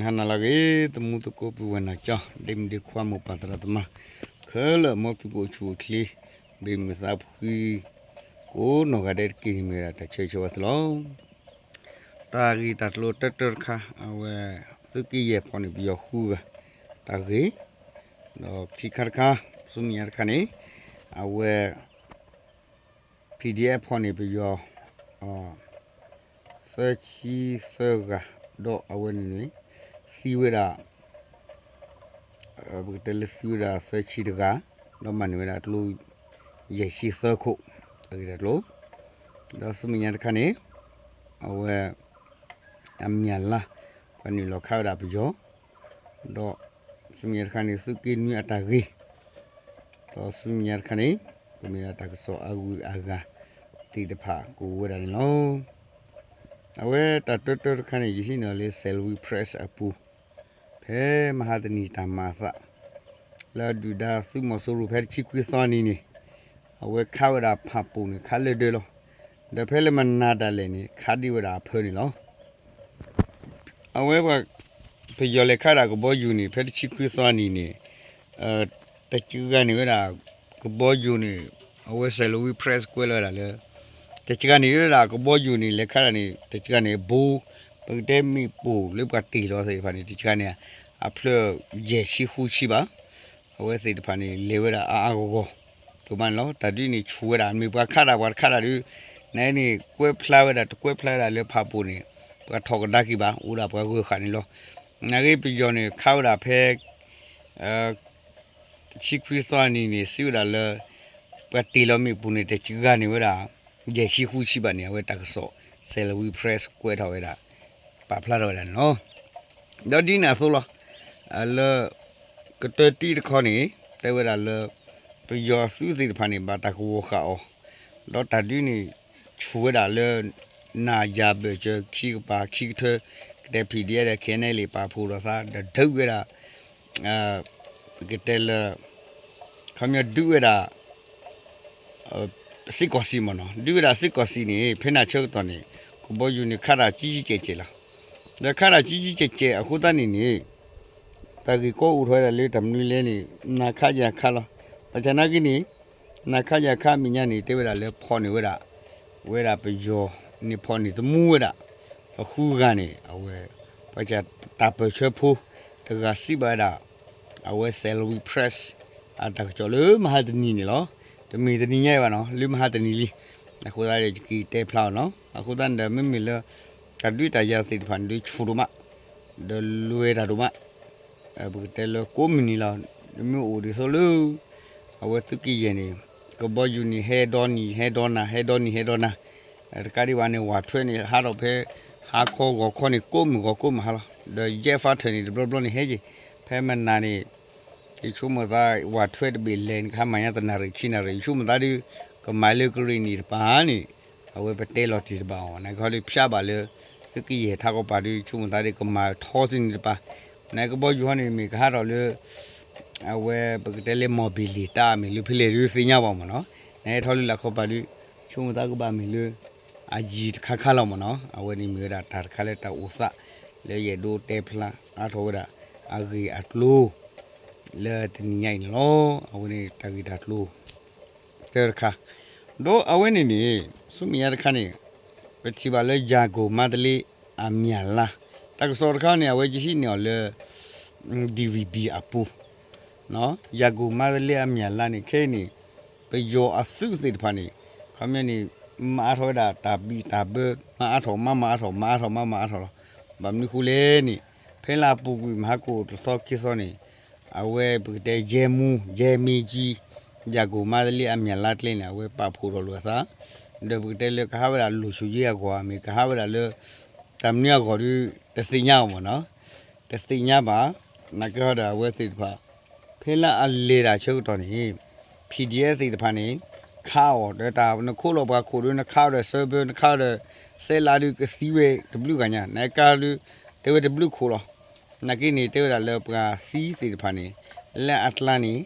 ဟါနၤလၢအဂ့ၤ သမူသကိးပုၢ်ဝဲၢ်နၤကၠီ ဒ့မုၣ်ဒ့ခွါမိၢ်ပၢ်သရၣ်သမါ ခဲလၢာ်မ်သုကအိၣ်ဆူၣ်အိၣ်ချ့ ဘၣ်မုာ်သးဖှံ ကိးနီၢ်ဂၤဒဲးတက့ၢ်န့ၣ်မ့ၢ်ဝဲဒၣ်တၢ်ဆၢဂ့ၤဆၢဝါသုလီၤ. တၢ်ဂ့ၢ်တၢ်ကျိၤတၢတၢတခါ အဝဲ သုးက့ယဲၢ်ဖီၣ်န့ၢ်ပယီၤဃုဂၤ တၢ်ဂ့ၢ် ဒီးခံခါတခါ ဆူမဲာ်ညါတခါန့ၣ် အဝဲ PDF ဖီၣ်န့ၢ်ပယီၤ သၢဆံသၢဂၤ ဒီးအဝဲန့ၣ်န့ၣ် သံဝဲဒၣ် ပကတဲလၢသံဝဲဒၣ်သၢဆံတဂၤ ဒီးမၤန့ၢ်ဝဲဒၣ်ကျိ ယဲၢ်ဆံသၢခိၣ် အဂ့ၢ်တၢ်ကျိၤ ဒီးဆူမဲာ်ညါတခါန့ၣ် အဝဲ အမၠၣ်လါ ပှၤနုာ်လီၤခးဝဲဒၣ်ပယီၤ ဒီးဆူမဲာ်ညါတခါန့ၣ် သုးက့နွံအတၢ်ဂ့ၢ် ဒီးဆူမဲာ်ညါတခါန့ၣ် ကမ့ၢ်ဒၣ်တၢ်ကစီၣ်အဂုၤအဂၤသ့ၣ်တဖၣ်ကအိၣ်ဝဲဒၣ်န့ၣ်လီၤ. အဝဲတၢ်တၢတၢတခါန့ၣ် ယဟံးန့ၢ်လၢ Salween Press အပူၤ ဖဲမဟါတနံၤတၢ်မၤအသး လၢအဒုၣ်ဒါသုးမီၤစိရိၤဖဲတဆံခွံသီနံၤန့ၣ် အဝဲခးဝဲဒၣ်ဖၣ်ပူၣ်န့ၣ် ခးလၢဒၢလီၤ. ဒီးဖဲလၢမနၤဒၣ်လဲာ်န့ၣ် ခးဒံးဝဲဒၣ်အဖၢန့ၣ်လီၤ. အဝဲပှၤ ပယီၤလဲၤခးဒၣ်ကဘီယူၤန့ၣ် ဖဲတဆံခွံသီနံၤန့ၣ် တစှၤန့ၢ်ဝဲဒၣ် ကဘီယူၤန့ၣ် အဝဲ Salween Press ကွဲးလီၤဝဲဒၣ်လၢ တစှၤန့ၢ်ဝဲဒၣ်ကဘီယူၤန့ၣ် လဲၤခးဒၣ်န့ၣ် တစှၤန့ၢ်ဘိ ပကတဲမ့ၣ်ပိၢ်လၢပှၤတ့ၢ်လီၤသ့ၣ်တဖၣ်န့ၣ် တစှၤန့ၢ် အဖျၢၣ်ယဲၢ်ဆံဃုဆံဘၣ်. အဝဲသ့ၣ်တဖၣ်န့ၣ် လဲၤဝဲဒၣ်အါအါဂီၢ်ဂီၢ် ဒိၣ်မးန့ၣ်လီၤ. တၢ်ဒုးန့ၣ်ဆူၣ်ဝဲဒၣ် မ့ၢ်ပှၤခးဒၣ်ပှၤတခးဒၣ်ဒုး နန့ၣ် ကွဲးဖျါဝဲဒၣ် တကွဲးဖျါဝဲဒၣ်လၢဖၣ်ပူၣ်န့ၣ် ပှၤထီၣ်ကဒါက့ၤဘၣ် အိၣ်ဒၣ်ပှၤဂၢၢ်ဃာ်န့ၣ်လီၤ. နာ်က့ပယီၤန့ၣ် ခးဝဲဒၣ်ဖဲ တဆံခွံသီနံၤန့ၣ် စံးဝဲဒၣ်လၢ ပှၤတ့ၢ်လီၤမ့ၣ်ပိၢ်န့ၣ် တစှၤန့ၢ်ဝဲဒၣ် ယဲၢ်ဆံဃုဆံဘၣ်န့ၣ် အဝဲတၢ်ကစီၣ် Salween Press ကွဲးထီၣ်ဝဲဒၣ် ပာ်ဖျါထီၣ်ဝဲဒၣ်န့ၣ်လီၤ. ဒီးဒ်န့ၣ်အသိးလီၤ. လၢ ကတၢၢ်တံၢ်တခီန့ၣ် တဲဝဲဒၣ်လၢ ပယီၤသုးသ့ၣ်တဖၣ်န့ၣ် ဘၣ်တၢ်ကဝီၤဃာ်အီၤ ဒီးတၢ်ဒုးန့ၣ် ဆူၣ်ဝဲဒၣ်လၢ နၤယၤဘၢၣ်စၢၤခံကပၤခံကထၢ ကတဲ PDF ဒီး KNLA ပာ်ဖှိၣ်ဒီးသး ဒီးဒုးဝဲဒၣ် ပကတဲလၢ ခီပညီဒုးဝဲဒၣ် စ့ၢ်ကီးစံးမ့ၢ်နီၤ ဒုးဝဲဒၣ်စ့ၢ်ကီးစံးန့ၣ် ဖဲန့ၣ်ဆၢကတီၢ်န့ၣ် ကဘီယူၤန့ၣ်ခးတၢ်ကံကံကဲးကဲးလီၤ. ဒီးခးတၢ်ကံကံကဲးကဲးအဃိသတးန့ၣ်န့ၣ် တၢ်ဂ့ၢ်ကီအိၣ်ထီၣ်ဝဲဒၣ်လၢတၢ်မနုၤလဲၣ်န့ၣ် နၤခးယၤခးလီၤ. ဘၣ်ဆၣ်နာ်က့န့ၣ် နၤခးယၤခးအမဲာ်ညါန့ၣ် တဲဝဲဒၣ်လၢဖီၣ်န့ၢ်ဝဲဒၣ် ဝဲဒၣ်ပယီၤန့ၣ်ဖီၣ်န့ၢ်သမူဝဲဒၣ် အဃုဂၤန့ၣ် အဝဲ ပှၤတၢ်ပၢၢ်ဆၢဖိ တဂၤစံးဘၣ်ဝဲဒၣ် အဝဲ Salween Press အတၢ်ကစီၣ်လၢမဟါတနံၤန့ၣ်လီၤ. တမ့ၢ်တနံၤညါအံၤဘၣ်နီၤ လၢမဟါတနံၤလံ. အဃိသတးဒီးယက့ၤတဲဖျါအီၤနီၤ အဃိသတးန့ၣ်ဒီး မ့မ့ၢ်လၢ တၢ်ဒုးတၢ်ယၤသ့ၣ်တဖၣ်န့ၣ် ဒုးဆူၣ်ဒိၣ်မး ဒီးလွဲၢ်တၢ်ဒိၣ်မး ပကတဲလၢကိးမုၢ်နံၤလီၤ. မ့ၢ်အိၣ်ဒ်သိးလၢ အဝဲသုးက့ယဲၢ်န့ၣ် ကဘီယူၤန့ၣ် ဟဲဒီနံၤ ဟဲဒီနၤ ဟဲဒီနံၤ ဟဲဒီနၤ တကးဒံးဘၣ်န့ၣ် ဝးထွဲန့ၣ် ဟးထီၣ်ဖဲ ဟါခီဂီၤခီန့ၣ် ကိးမုၢ်ဂီၤကိးမုၢ်ဟါလီၤ. ဒီး jet fighter န့ၣ် တဘျီဘျီန့ၣ်ဟဲက့ၤ ဖဲမနၤန့ၣ် ယဆိကမိၣ်သး ဝးထွဲတဘ့ၣ်လဲၤန့ၣ် ကဟါမၢ်ညါတနၣ်ရံၣ်ခံနၣ်ရံၣ် ယဆိကမိၣ်သးဒုး ကမၤလၢကရ့ၣ်နံၣ်တပၤန့ၣ် အဝဲပတဲလီၤတ့ၢ်တဘၣ်အီၤ နာ်က့ဟီဒုးဖျါဘၣ်လၢ သုးက့ယဲၢ်ထးကီၢ်ပၤဒုး ယဆိကမိၣ်သးဒုးကမၤထီသ့န့ၣ်တပၤ နာ်က့ကဘီယူၤဟီန့ၣ် မ့ၢ်ကဟးထီၣ်လၢ အဝဲပကတဲလၢ မီၢ်ဘ့ၣ်လ့ၣ်တၢ်မ့ၢ်လၢဖဲလဲၣ်ဒုးသ့ၣ်ညါဘၣ်မ့ၢ်နီၤ နဟဲထီၣ်လၢလၢခီပၤဒုး ဆိကမိၣ်သးကဘၣ်မ့ၢ်လၢ အယံၤတခါခါလီၤမ့ၢ်နီၤ အဝဲန့ၣ်မ့ၢ်ဝဲဒၣ်တၢ်တခါလၢတၢ်အိၣ်သး လၢယအဲၣ်ဒိးတဲဖျါအါထီၣ်ဝဲဒၣ် အဂ့ၢ်အကျိၤ လၢတနံၤညါအံၤန့ၣ်လီၤ. အဝဲန့ၣ်တၢ်ဂ့ၢ်တၢ်ကျိၤ တၢတခါ ဒီးအဝဲန့ၣ်န့ၣ် ဆူမဲာ်ညါတခါန့ၣ် ပထံၣ်ဘၣ်လၢ ယၤကိာ်မါတလ့အမၠၣ်လါ တၢ်ကစီၣ်တခါန့ၣ် အဝဲယဟံးန့ၢ်အီၤလၢ DVB အပူၤ ယၤကိာ်မါတလ့အမၠၣ်လါန့ၣ် ခဲအံၤန့ၣ် ပယီၤအသုးသ့ၣ်တဖၣ်န့ၣ် ခီပညီန့ၣ် မၤအါထီၣ်ဝဲဒၣ်တၢ်ဘံၣ်တၢ်ဘၢ မၤအါထီၣ်မၤမၤအါထီၣ် မၤအါထီၣ်မၤမၤအါထီၣ်လီၤ. ဘၣ်မနုၤဃိလဲၣ်န့ၣ် ဖဲလၢအပူၤကွံာ်မဟါကိၣ်တသီခံသီန့ၣ် အဝဲပကတဲ ရဲမှူး ရဲမင်းကြီး ယၤကိာ်မါတလ့အမၠၣ်လါကျဲန့ၣ် အဝဲပာ်ဖှိၣ်ထီၣ်လိာ်အသး ဒီးပကတဲလၢကဟးဝဲဒၣ် လုံခြုံရေး အဂီၢ် မ့ၢ်ကဟးဝဲဒၣ်လၢ တၢ်မနုၤအဂီၢ်ဒုး တသ့ၣ်ညါအီၤမ့ၢ်နီၤ တသ့ၣ်ညါဘၣ် နာ်က့ဟီဒီးအဝဲသ့ၣ်တဖၣ် ဖဲလၢအလဲၤတၢ်ဆၢကတီၢ်န့ၣ် PDF သ့ၣ်တဖၣ်န့ၣ် ခးအီၤ ဒီးတၢ်နခိးလီၤပှၤခိၣ်ဒုး နခးအီၤဒီးစၢဘၢ နခးအီၤဒီးစဲးလးဒုး ကသံဝဲတဘျုးဂၤညါ နကါဒုး တဲဝဲတဘျုးခိၣ်လီၤ. နာ်က့န့ၣ် တဲဝဲဒၣ်လၢပှၤသံသ့ၣ်တဖၣ်န့ၣ် လၢအကျါန့ၣ်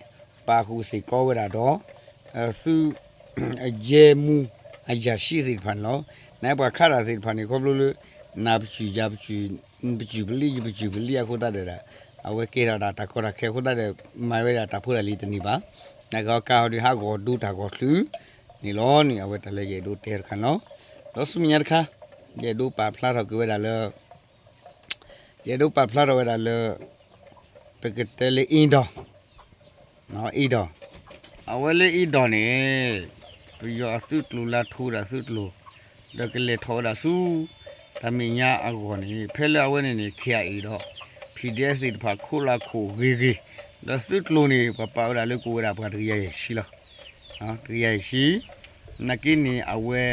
ပာ်ဃုာ်စ့ၢ်ကီးဝဲဒၣ်ဒီး သုး ရဲမှူး အရာရှိ သ့ၣ်တဖၣ်န့ၣ်လီၤ. နာ်က့ပှၤခးတၢ်သ့ၣ်တဖၣ်န့ၣ် ခီဖျိလၢ နၤပစုၢ်ယၤပစုၢ် ပစူၢ်ပလံၣ် ယပစူၢ်ပလံၣ်အဃိသတးဒီး အဝဲကဲထီၣ်ဒၣ်တၢ်ကီတၢ်ခဲအဃိသတးဒီး မၤဝဲဒၣ်တၢ်ဖိတၢ်လံၤတန့ၢ်ဘၣ်. နာ်က့ဟီကါဟီဒုး ဟးဂီၤဒိတၢ်ဂီၤချုးန့ၣ်လီၤန့ၣ် အဝဲတၢ်လၢယအဲၣ်ဒိးတဲတခါန့ၣ်လီၤ. ဒီးဆူမဲာ်ညါတခါ ယအဲၣ်ဒိးပာ်ဖျါထီၣ်က့ၤဝဲဒၣ်လၢ ယအဲၣ်ဒိးပာ်ဖျါထီၣ်ဝဲဒၣ်လၢ ပကတဲလၢ indoor, indoor, အဝဲလၢ indoor န့ၣ် ပယီၤအသုးကျိၤလၢထိဝဲဒၣ်သုးကျိၤ ဒီးကလဲၤထီၣ်ဝဲဒၣ်ဆူ တၢ်မဲာ်ညါအဂီၢ်န့ၣ် ဖဲလၢအဝဲန့ၣ်န့ၣ် KIA ဒီး PDF သ့ၣ်တဖၣ်ခိၣ်လၢခိၣ်ဂ့ၤဂ့ၤ, ဒီးသုးကျိၤန့ၣ် ပပာ်ဝဲဒၣ်လၢကအိၣ်ဝဲဒၣ်ပှၤတကယၤယဲၢ်ဆံလီၤ. တကယၤယဲၢ်ဆံ, နာ်က့န့ၣ် အဝဲ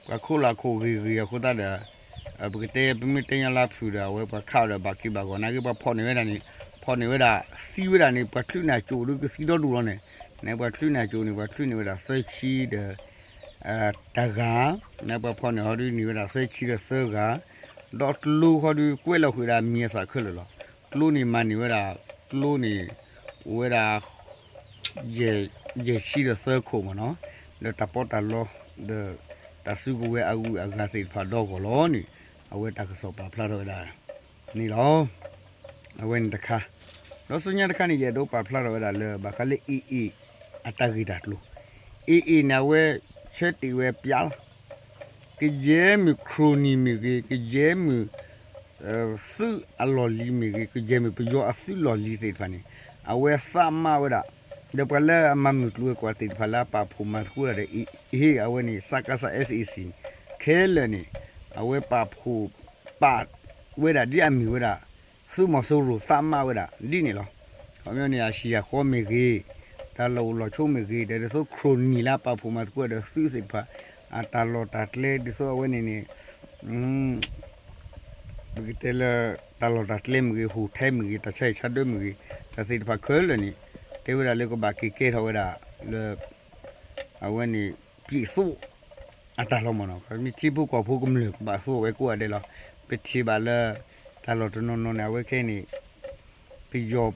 ပှၤခိၣ်လၢခိၣ်ဂ့ၤဂ့ၤအဃိသတးဒီး ပကတဲ ပမ့ၢ်တဲညီလၢဖုၣ်ဒီး အဝဲပှၤခးအီၤဒီးဘၣ်က့ၤဘၣ်ဂီၢ် နာ်က့ပှၤဖီၣ်န့ၢ်ဝဲဒၣ်န့ၣ် ဖီၣ်န့ၢ်ဝဲဒၣ် သံဝဲဒၣ်န့ၣ် ပှၤချုးန့ၢ်အစိၣ်ဒုးကသံဒီဒူၣ်လီၤန့ၣ်, န့ၣ်ပှၤချုးန့ၢ်အစိၣ်န့ၣ် ပှၤချုးန့ၢ်ဝဲဒၣ်သၢဆံဒီး တဂၤ, န့ၣ်ပှၤဖီၣ်န့ၢ်ဟီဒုးန့ၢ်ဝဲဒၣ်သၢဆံဒီးသၢဂၤ, ဒီးကျိခီဒုးကွဲးလီၤဃုာ်ဒၣ်မံၤအသးခဲလၢာ်လီၤ. ကျိန့ၣ်မၤန့ၢ်ဝဲဒၣ် ကျိန့ၣ် အိၣ်ဝဲဒၣ် ယဲၢ်ဆံဒီးသၢခိၣ်မ့ၢ်နီၤ, ဒီးတၢ်ပီးတၢ်လီ ဒီးတၢ်စုကဝဲၤအဂုၤအဂၤသ့ၣ်တဖၣ်ဒီဂီၢ်လီၤန့ၣ် အဝဲတၢ်ကစီၣ်ပာ်ဖျါထီၣ်ဝဲဒၣ်န့ၣ်လီၤ. အဝဲန့ၣ်တခါ, ဒီးဆူညါတခါန့ၣ် ယအဲၣ်ဒိးပာ်ဖျါထီၣ်ဝဲဒၣ်လၢ ဘၣ်ဃးလၢ AA အတၢ်ဂ့ၢ်တၢ်ကျိၤ, AA န့ၣ် အဝဲဆၢတဲာ်ဝဲပျးလီၤ ကယဲၢ်မုၢ် ခရိၣ်နံၣ်မ့ၢ်ဂ့ၤ, ကယဲၢ်မုၢ် သုးအလီၢ်လံၤမ့ၢ်ဂ့ၤ, ကယဲၢ်မ့ၢ်ပယီၤအသုးလီၢ်လံၤသ့ၣ်တဖၣ်န့ၣ် အဝဲသးမးဝဲဒၣ်, ဒီးပှၤလၢအမၤမုၢ်ကျိၤဝဲၤကွာ်သ့ၣ်တဖၣ်လၢအပာ်ဖှိၣ်မၤသကိးတၢ်ဒီး AA အဝဲန့ၣ် စကစ SAC န့ၣ် ခဲလၢာ်န့ၣ် အဝဲပာ်ဖှိၣ်ပာ်ဝဲဒၣ်ဒ်အမ့ၢ်ဝဲဒၣ် သုးမီၤစိရိၤသးမးဝဲဒၣ်ဒ်န့ၣ်လီၤ. ခီပညီန့ၣ် အဟံၣ်အဃီမ့ၢ်ဂ့ၤ, တၢ်လီၢ်အိၣ်လီၢ်ဆိးမ့ၢ်ဂ့ၤ, ဒီးဒ်သိးခရိၣ်နံၣ်လၢအပာ်ဖှိၣ်မၤသကိးဒီးသုးသ့ၣ်တဖၣ် အတၢ်လီၢ်တၢ်ကျဲ ဒ်သိးအဝဲန့ၣ်န့ၣ် ပကတဲလၢ တၢ်လီၢ်တၢ်ကျဲမ့ၢ်ဂ့ၤ, ဟူးထဲမ့ၢ်ဂ့ၤ, တၢ်ဆါဟံၣ်ဆါဒၢမ့ၢ်ဂ့ၤ, တၢ်သ့ၣ်တဖၣ်ခဲလၢာ်န့ၣ် တဲဝဲဒၣ်လၢကဘၣ်က့ၤကဲထီၣ်ဝဲဒၣ်လၢ အဝဲန့ၣ် ပျံးသိးအတၢ်လီၤမ့ၢ်နီၤ, မ့ၢ်ထံဖိကီၢ်ဖိကမျၢၢ်ကဘၣ်သိးဝဲကိးဂၤဒဲးလီၤ. ပထံၣ်ဘၣ်လၢ တၢ်လီၢ်တနီၤနီၤန့ၣ် အဝဲခဲအံၤန့ၣ် ပယီၤ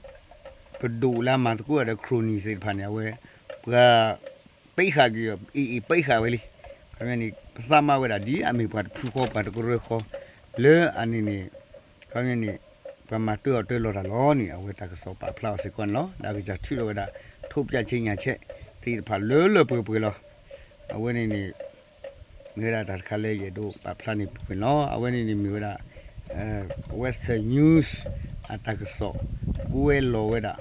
ပဒိၣ်လၢအမၤသကိးဒီးခရိၣ်နံၣ်သ့ၣ်တဖၣ်န့ၣ် အဝဲ ပှၤ ပံးဃာ်က့ၤ AA ပံးဃာ်ဝဲလံ. ခီပညီန့ၣ် ပသးမးဝဲဒၣ်ဒ်အမ့ၢ်ပှၤတဖုဃီပှၤတကရၢဃီ လၢအန့ၣ်န့ၣ် ခီပညီန့ၣ် ပှၤမၤတၢအီၣ်တၢလီၤတၢ်လီၤန့ၣ် အဝဲတၢ်ကစီၣ်ပာ်ဖျါအီၤစ့ၢ်ကီးန့ၣ်လီၤ. ဒီးကစၢ်ထုးထီၣ်ဝဲဒၣ် ထိးပြားကြေညာချက် သ့ၣ်တဖၣ်လၢလၢပှဲၤပှဲၤလီၤ. အဝဲန့ၣ်န့ၣ် မ့ၢ်ဝဲဒၣ်တၢ်တခါလၢယအဲၣ်ဒိးပာ်ဖျါန့ၣ်ပူၤကွံာ်န့ၣ်လီၤ. အဝဲန့ၣ်န့ၣ်မ့ၢ်ဝဲဒၣ် Western News အတၢ်ကစီၣ်ကွဲးလီၤဝဲဒၣ်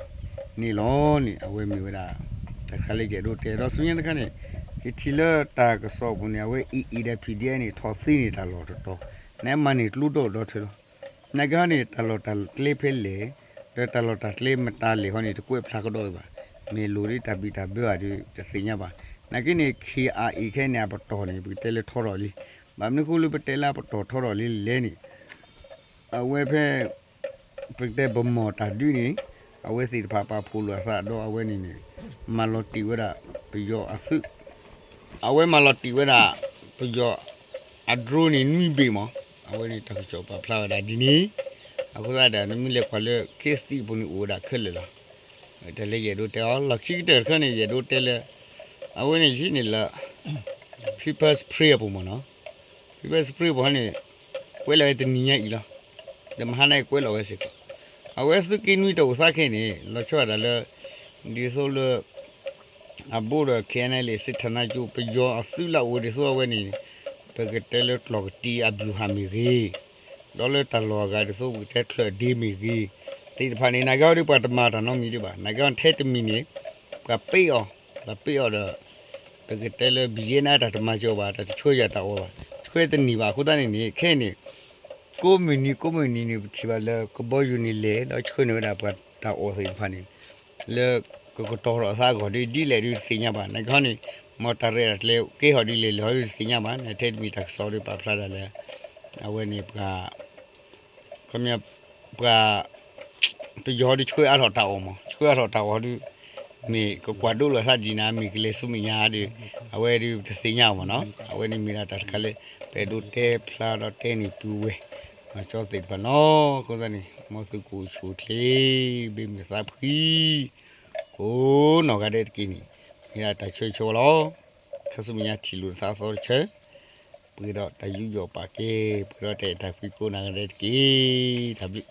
န့ၣ်လီၤန့ၣ် အဝဲမ့ၢ်ဝဲဒၣ် တၢ်တခါလၢယအဲၣ်ဒိးတဲ ဒီးဆူညါတခါန့ၣ် ယထံၣ်လၢတၢ်ကစီၣ်အပူၤန့ၣ် အဝဲ AA ဒီး PDF န့ၣ် ထီၣ်သ့န့ၢ်တၢ်လီၢ်တတီၤ နမၤန့ၢ်ကျိဒီးဒီထၢလီၤ. နာ်က့ဟီန့ၣ် တၢ်လီၢ်တၢ်ကျဲဖဲလဲၣ် ဒီးတၢ်လီၢ်တၢ်ကျဲမတၤလဲၣ်ဟီန့ၣ် တကွဲးဖျါကဒီးအံၤဘၣ်. မ့ၢ်လိၣ်ဒ်တၢ်ဘံၣ်တၢ်ဘၢဧါဒီး တသ့ၣ်ညါဘၣ်. နာ်က့န့ၣ် KIA ခဲအံၤန့ၣ် အပတီၢ်န့ၣ် ပကတဲလၢထီထီၣ်လံ. ဘၣ်မနုၤအဃိလၢပတဲလၢအပတီၢ်ထီထီၣ်လံလဲၣ်န့ၣ် အဝဲဖဲ ပကတဲပမီၢ်တၢ်ဒုးန့ၣ် အဝဲသ့ၣ်တဖၣ်ပာ်ဖှိၣ်လိာ်အသးဒီးအဝဲန့ၣ်န့ၣ် မၤလီၤတံၢ်ဝဲဒၣ်ပယီၤအသုး အဝဲမၤလီၤတံၢ်ဝဲဒၣ် ပယီၤအ drone န့ၣ် နွံဘ့ၣ်မး. အဝဲန့ၣ်တၢ်ကစီၣ်ပာ်ဖျါဝဲဒၣ်ဒ်န့ၣ် အဃိသတးဒီး နမ့ၢ်လဲၤကွၢ်လၢ ခေတ်သစ် အပူၤန့ၣ်အိၣ်ဝဲဒၣ်ခဲလၢာ်လီၤ. တၢ်လၢယအဲၣ်ဒိးတဲအီၤ လီၢ်ခံကတၢၢ်တခါန့ၣ် ယအဲၣ်ဒိးတဲလၢ အဝဲန့ၣ်ယဟံးန့ၢ်လၢ People's Spring အပူၤမးနီၤ. People's Spring အပူၤန့ၣ် ကွဲးလီၤဝဲတနံၤညါအံၤလီၤ. ဒီးမဟါန့ၣ်ကွဲးလီၤဝဲစ့ၢ်ကီး အဝဲသုးက့နွံတၢ်အိၣ်သးခဲအံၤန့ၣ် လီၤဆီဒၣ်တၢ်လၢ ဒ်သိးလၢ အဘိဒီး KNLA စစ်ဌာနချုပ် ပယီၤအသုးလၢအအိၣ်ဒ်သိးအဝဲန့ၣ် ပကတဲလၢကျီၢ်ကတံၤအဗျူဟာမ့ၢ်ဂ့ၤ, ဒီးလၢတၢ်လီၢ်အဂၤဒ်သိးပကတဲချၢၣ်ဒ့မ့ၢ်ဂ့ၤ သ့ၣ်တဖၣ်န့ၣ် နာ်က့ဟီဒ်ပှၤတမၤတၢ်နီတမံၤဒံးဘၣ်. နာ်က့ဟီထဲတမံၤန့ၣ် ပှၤပ့းအီၤ, ပှၤပ့းအီၤဒီး ပကတဲလၢ ဘံၣ်ယဲၢ်နါ တၢ်တမၤစၢၤဘၣ်, တၢ်တဆှၢယၤတၢ်အီၣ်ဘၣ်, ဆှၢတန့ၢ်ဘၣ်အဃိသတးန့ၣ်န့ၣ် ခဲအံၤန့ၣ် ကိးမုၢ်နံၤကိးမုၢ်နံၤန့ၣ် ပထံၣ်ဘၣ်လၢကဘီယူၤန့ၣ်လဲၤ ဒီးဆှၢန့ၢ်ဝဲဒၣ်ပှၤတၢ်အီၣ်သ့ၣ်တဖၣ်န့ၣ် လၢကကတီၤထီၣ်အသးအဂီၢ်ဒီး ဒ်လဲၣ်ဒုးတသ့ၣ်ညါဘၣ်. နာ်က့ဟီန့ၣ် မ်တၢ်ရဲၣ်တၢ်ကျဲၤကဲထီၣ်ဒ်လဲၣ်လဲၣ်ဟီဒုးတသ့ၣ်ညါဘၣ်. နထဲတမံၤတၢ်ကစီၣ်ဒီးပာ်ဖျါဒၣ်လၢ အဝဲန့ၣ်ပှၤ ခီပညီ ပှၤ ပယီၤဒုးဆှၢအါထီၣ်တၢ်အီၣ်မး, ဆှၢအါထီၣ်တၢ်အီၣ်ဒုး မ့ၢ်ကကွၢ်ဒိလီၤသးဒ်နၤ မ့ၢ်ကလဲၤဆူမဲာ်ညါဒီး အဝဲဒုးတသ့ၣ်ညါအီၤမးနီၤ. အဝဲန့ၣ်မ့ၢ်ဒၣ်တၢ်တခါလၢ ပအဲၣ်ဒိးတဲဖျါဒီးတဲန့ၢ်ပုၢ်ဝဲၢ် မၤကၠီသ့ၣ်တဖၣ်လီၤ. အဃိသတးန့ၣ် မ်သုကအိၣ်ဆူၣ်အိၣ်ချ့ ဘၣ်မုာ်သးဖှံ ကိးနီၢ်ဂၤဒဲးတက့ၢ်န့ၣ် မ့ၢ်ဒၣ်တၢ်ဆၢဂ့ၤဆၢဝါလီၤ. ခါဆူမဲာ်ညါထံၣ်လိာ်သးအသီတဆၢ ပှဲၤဒီးတၢ်ယူးယီၣ်ပာ်ကဲ, ပှဲၤဒီးတၢ်အဲၣ်တၢ်ကွံကိးဂၤဒဲးတက့ၢ်. တၢ်ဘျုး